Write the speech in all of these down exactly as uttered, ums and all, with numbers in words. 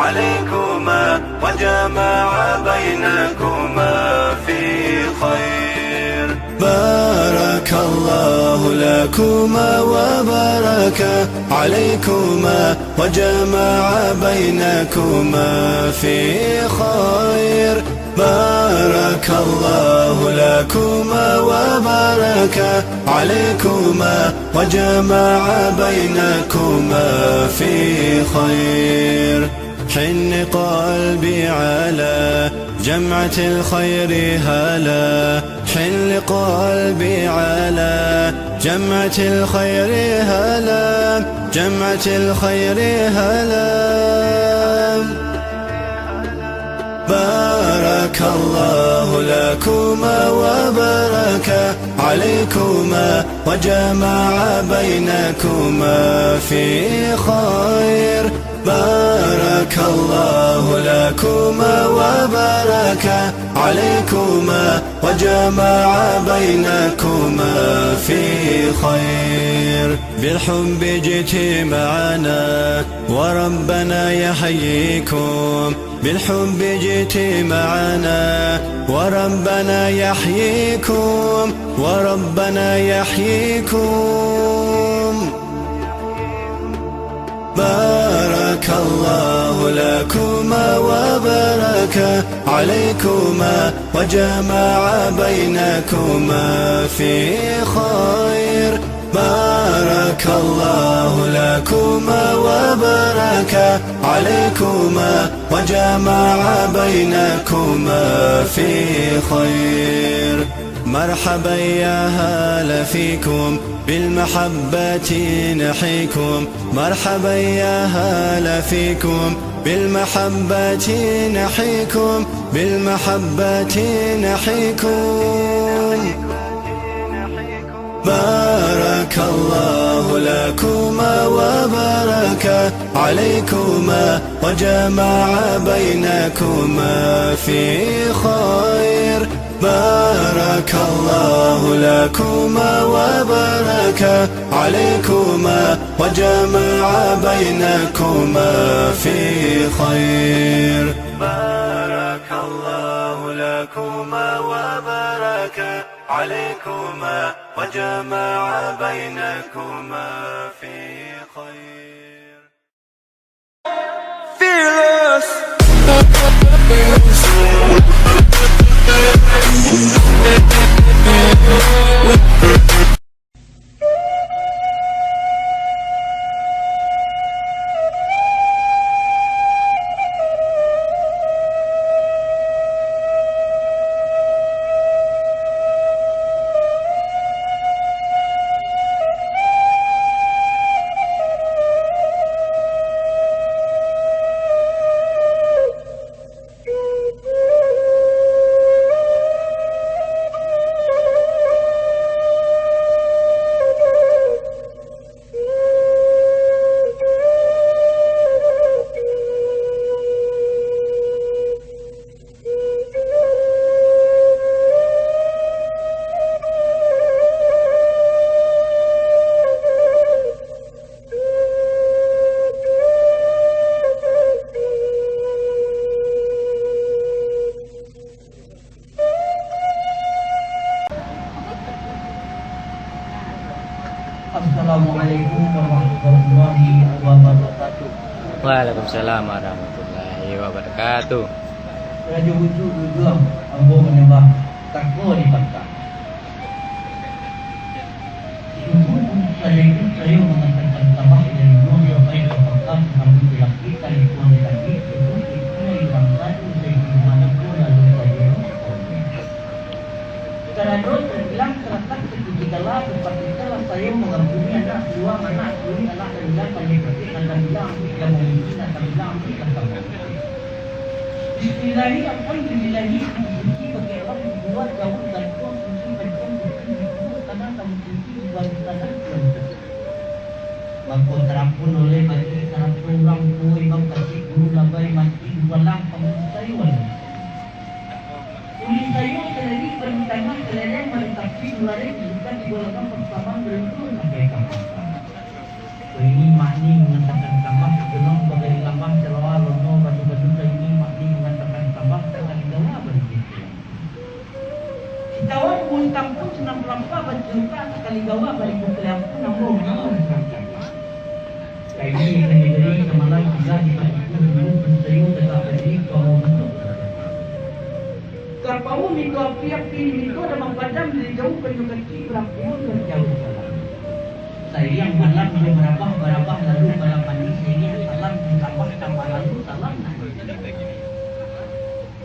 عليكما وجمع بينكما في خير. بارك الله لكما وبارك عليكما وجمع بينكما في خير. بارك الله لكما وبارك عليكما وجمع بينكما في خير. حن قلبي على جمعة الخير هلا، حن قلبي على جمعة الخير هلا، جمعة الخير هلا. بارك الله لكما وبارك عليكما وجمع بينكما في خير. بارك الله لكما وبارك عليكما وجمع بينكما في خير. بالحب اجتمعنا وربنا يحييكم، بالحب اجتمعنا وربنا يحييكم، وربنا يحييكم. بارك الله لكما وبارك عليكما وجمع بينكما في خير. بارك الله لكما وبارك عليكما وجمع بينكما في خير. مرحبا يا هلا فيكم، بالمحبة نحييكم. مرحبا يا هلا فيكم، بالمحبة نحييكم، بالمحبة نحييكم. بارك الله لكما وبارك عليكما وجمع بينكما في خير. بارك الله لكما وبارك عليكما وجمع بينكما في خير. بارك الله لكما وبارك عليكما وجمع بينكما في خير. Fearless. Assalamualaikum warahmatullahi wabarakatuh. Waalaikumsalam warahmatullahi wabarakatuh. Rajo Bucu duduak, ambo manyambah, tako dipantang. Sungguah sadai tu sayo mangatakan tabah dari luang sampai ka pangka, sambil dilapihkan likuang di langik, itu ikhtiar urang satu, sainggo maniko lalu sajo. Karano tabilang talatak sakutiko lah, saparti itulah sayo mangampuni anak suruang, anak suri, anak tabilang, pandai kecek nan tabilang, nan mamimpinan tabilang, nan tabilang. Bismillahi, alhamdulillahi, puji bagi Allah, dibuat daun gantung, puji gantung, puji dibuat tanah, kamu puji di bawah tanah, Tuhan. Mako tarapun oleh bagi tarapun urang tuo, imam kasih guru labai mati di balang kamu sayo. Ulih sayo sadari bari tanah, salereng bari tapi, dularing bukan di golongan pasaman, beruntung sampai ka masa. Ini makni mangatakan tambah, gunung bagari lambah, caloa lono batu-batu, ini makni mangatakan tambah, takaligawa bari. Kitawa pun tampun, sanang palampah, bacuntak, takaligawa bari, putri ampun, ambo nyawa. Kaini ka negeri samalam, tiba di batu, dulu pun sayo tagak badiri, kamu duduk. Kapau minto api, api minto dah mapadam, dari jauah banyu kaki, barampua dari jauah salam. Sayang malam jo barabah, barabah lalu malam mandi, sayang salam ditambah, tambah lalu salam.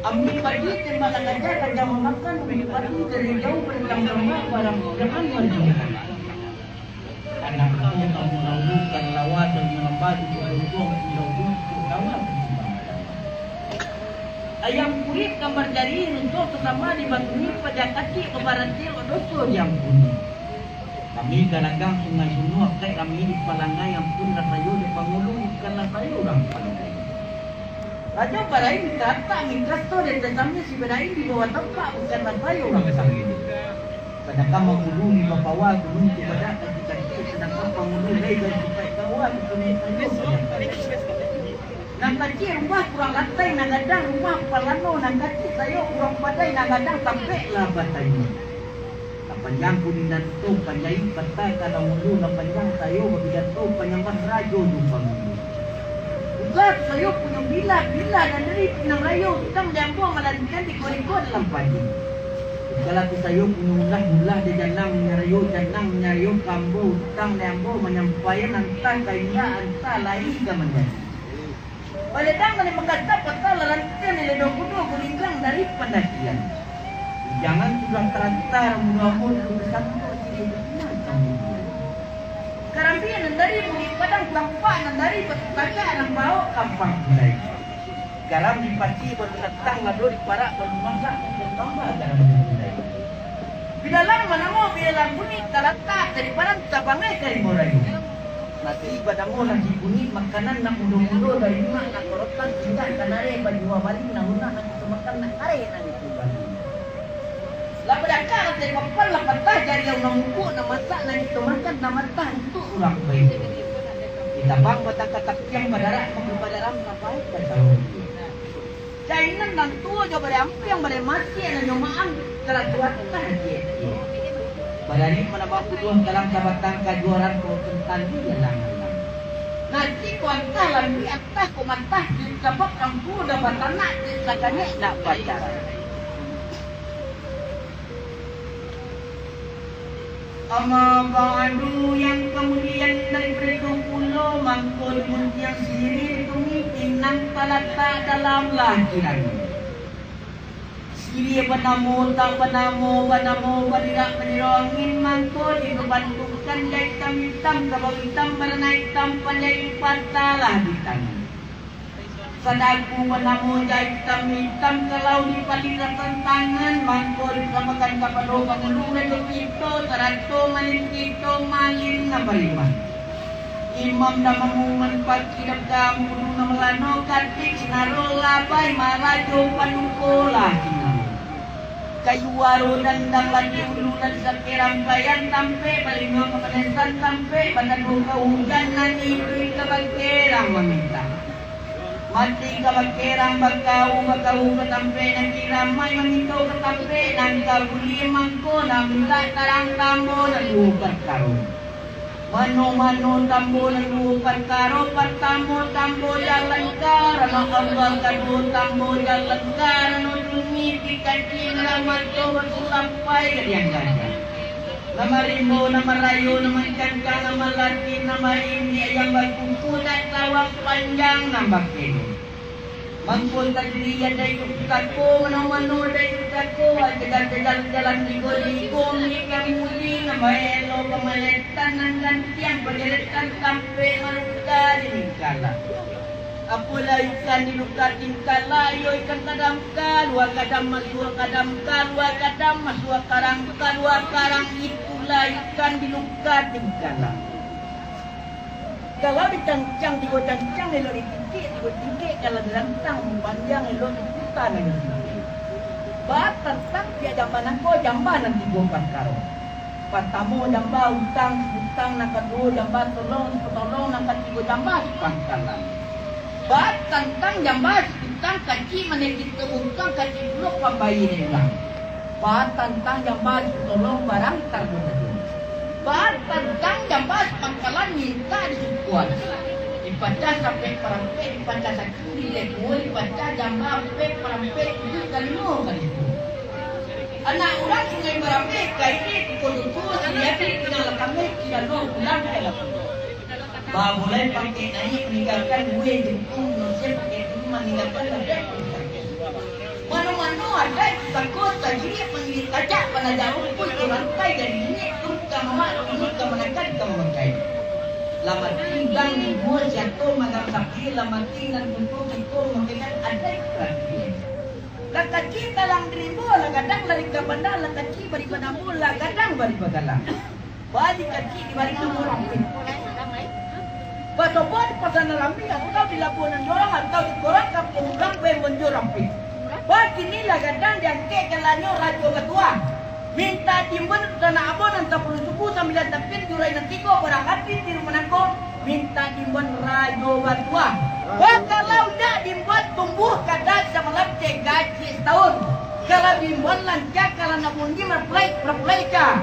Ambil padi tembak lah gajah, gajah mamakan, ambil padi dari jauah, berambah-rambah, barang jangan marjuakan. Anak ko kamu lalu, kan lawa, dan melambah, di bawah, di bawah, di bawah, di bawah. Ayam kurik gambar jari, runtuh sasama di batu ni, paja kacik babarantil, doso diampuni. Kami garagang Sungai Sunuak, kaik rami di palangai, ampun rasayo di pangulu, bukanlah sayo urang palangai. Rajo Barai mingkatak, mingkaso di ateh sami, si Barai di bawah tapak, bukanlah sayo urang sami. Sadangkan mangulu limo pawa, gunung tu badak kaki-kaki, sadangkan pangulu lai dari sipaik kawa, bukan sayo sayo. Nan kacik rumah kurang lantai, nan gadang rumah palano, nan kacik sayo kurang padai, nan gadang tampek lah batayo. Lah panjang kuning nan tu, panjai patah ka daun ulu, lah panjang sayo bapidato, panyambah rajo jo pangulu. Uga sayo punyo bila, bila nan dari Pinang Rayo, utang di ambo malantian di kori-kori dalam padi. Ugalah tu sayo punyo ulah, ulah di janang minyak rayo, janang minyak rayo ka ambo, utang di ambo manyampaian antah ka indak, antah lai ka manjadi. Baladang dari Makassar, pasar lalantian, di Ledong Kudo, Gulingrang dari Pandakian. Jangan sudah tarantar, mudah-mudahan dulu bersatu, sini bersama kamu. Karambia nan dari Bukik Padang, tampak nan dari Batu Tagak, nan baok kampang Kundai. Garam di pati baru datang, lado di parak baru masak, tambah garam di Kundai. Bilalang manamo bilalang kunik, talatak dari Padang, tabangai ka Rimbo Rayo. Nasi banamo nasi kunik, makanan nak mudo-mudo, dari mak nak korotan, singgah ka lareh, bajua bali, nak lunak nak kito makan, nak kareh nak kito bali. Lah badakak rantai papan, lah patah jari urang mukuk, nak masak nak kito makan, nak matah untuak urang baik. Ditabang batang katapiang, badarak mangubah dalam, sampai ka jauah. Jainan nan tuo jo baleh ampiang, baleh masiak nan nyo maam, karajo atah ciek-ciek. Barani manambah buduah, talang sabatang kajuaran, ko kentali alang-alang. Nasi ko antah lambi, antah ko matah, sabab rangkuo dah batanak, sakanyek nak pacaran. Amma ba'du, yang kamudian daripado itu pulo, mangko di guntiang siriah di tungik, pinang talatak dalam lakiran. Siriah banamo tak banamo, banamo badirak banyiro angin, mangko dibantukan jahit itam-itam, kabau itam, barana itam, panjahit patah lah di tangan. Sadaku banamo jahit itam-itam, kalau dipalirak tantangan, mangko disamakan kapado pangulu rajo kito, sarato malin kito, malin nan bariman. Imam nan mamuman, paki nan kamudu nan malano, katik sinaro labai, marajo paduko lah sinaro. Kayu aro dandang lah di ulu, nan sakeh rampaian, tampek balinggo kamanesan, tampek bataduah kauhujanan, iduik ka bakerang mamintak. Mati ka bakerang bakau, bakau ka tampek nan kini ramai, mamintak ka tampek nan ka buliah, mangko nan mintak tarang tambo nan duo parkaro. Mano-mano tambo nan duo parkaro, partamo tambo jalan karano Allah, kaduo tambo jalan karano dunia, dikaji rahmat Allah, basulap pai ka dianggaja. Nan marimbo, nan marayo, nan mancangkang, nan malati, nan maindiak, yang bakuku, nan tawang panjang, nan bakeno. Mangko tajadi ado iduik pusako, mano-mano ado iduik pusako, jalan-jalan, jalan tigo-tigo, muli ka muli, nan bae elok pamaletan, nan gantiang panyaletan, tampek maluka di tingkala. Apolah ikan di luka tingkala, iyo ikan kadam, kalua kadam, masuak kadam, kalua kadam, masuak karang, kalua karang, itulah ikan di luka tingkala. Kalau dicancang tigo cancang, elok ditingkek tigo tingkek, kalau dirantang panjang, elok diputa nan tinggi. Batantang piak jamban nangko, jamban nan tigo parkaro. Partamo jamba utang, utang, nan kaduo jamba tolong, tolong, nan katigo jamba sipangkalan. Baa tantang jamba utang, kacik mane kito utang, kacik pulo pambayia urang. Baa tantang jamba tolong, barang tardo-tardo. Baa tantang jamba sipangkalan, mintak disukuan. Dipacah sapek parampek, dipacah sakian dilekua, dipacah jamba ampek parampek, iduik kalimo kali tu. Anak urang Sungai Barambeh, ka ilia pukua duo, si Yadi pinang lah kameh, si Dano pulang ka lapeh. Babulai pakek naiak maninggakan buweh jengkung, manusia pakek turun maninggakan ladang. Mano-mano adaik pusako, tajiriak panjiriak kacak, panajak rumpuik jo rantai dari niniak turun ka mamak, turun ka manakan ka mamakai. Lah mati urang di gua siato magang sapia, lah mati nan kumpul kito mamakai adaik paratian. Lah kacik dalam rimbo, lah gadang lari ka banda, lah kacik bari banamo, lah gadang bari bagalang. Baa kacik dibari namo Rampik. Basobok di pasa nan rami, atau di labuah nan jorong, atau di korong kampuang urang, bae monjo Rampik. Baa kini lah gadang diangkek galanyo Rajo Batuah. Mintak diimbuan tanak abah nan sapuluah suku, sambilan tapian, jurai nan tigo, barang ati di rumah nangko, mintak diimbuan Rajo Batuah. Wah, kalau indak diimbuan tumbuah kada samalam, cegak ciek satahun. Kalau diimbuan lancar, kalau nak bunyi marapulai, marapulai ka.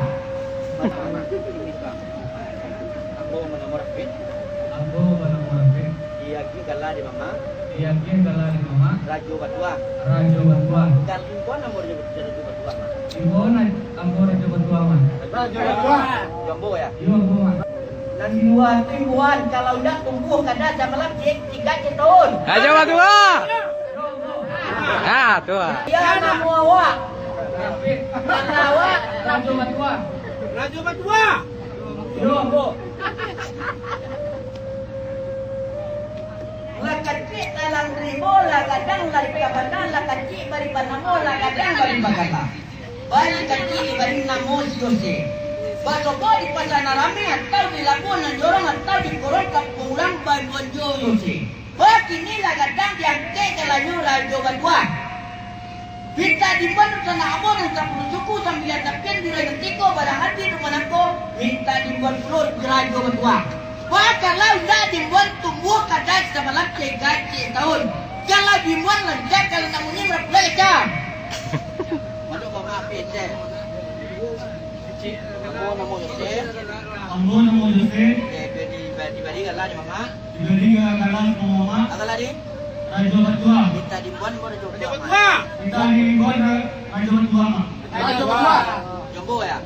Ambo banamo Rafiq. Ambo banamo Rafiq. Diagiah gala di mama. Diagiah gala di mama. Rajo Batuah. Rajo Batuah. Kalau diimbuan ambo Rajo, Rajo Batuah, mah. Diimbuan ambo Rajo Batuah, mah. Rajo Batuah. Iyo ambo, yo? Iyo ambo, mah. Nan di lua tu imbuan, kalau indak tumbuah kada samalam, cegak ciek satahun. Rajo Batuah. Ah, tu ah. Yo, namo awak? Rafiq. Namo awak? Rajo Batuah. Rajo Batuah. Yo, ambo. Lah kacik dalam rimbo, lah gadang lari ka banda, lah kacik bari banamo, lah gadang bari bagala. Baa kacik dibari namo si Yosep. Basobok di pasa nan rami, atau di labuah nan jorong, atau di korong kampuang urang, bae monjo Yosep. Baa kini lah gadang diangkek galanyo Rajo Batuah. Mintak diimbuan tanak abah nan sapuluah suku, sambilan tapian, jurai nan tigo, barang ati di rumah nangko, mintak diimbuan pulo Rajo Batuah. Baa kalau indak diimbuan tumbuah kada samalam, cegak ciek satahun. Kalau diimbuan lancar, kalau nak bunyi marapulai ka. Ambo namo Yosep. Ambo namo Yosep. Oke, di, di, dibari gala di mama. Dibari gala di mama. Gala di? Rajo Batuah. Mintak diimbuan ambo Rajo Batuah, mah. Mintak diimbuan Ra-, Rajo Batuah, mah. Rajo Batuah. Yo ambo, yo?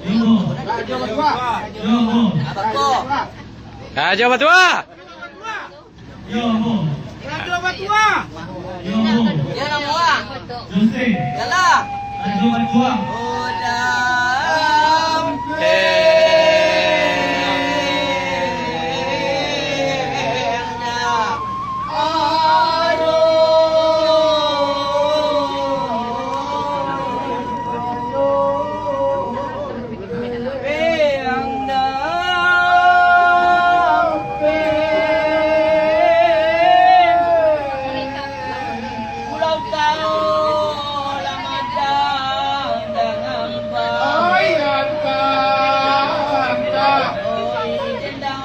Yo ambo. Rajo Batuah. Yo ambo. Abako. Rajo Batuah. Yo ambo. Rajo Batuah. Yo ambo. Yo namo awak? Yosep. Gala. Rajo Batuah. Odang. Pulau Kao lah matang dangam ba. Oi, antah, antah. Oi, jendang.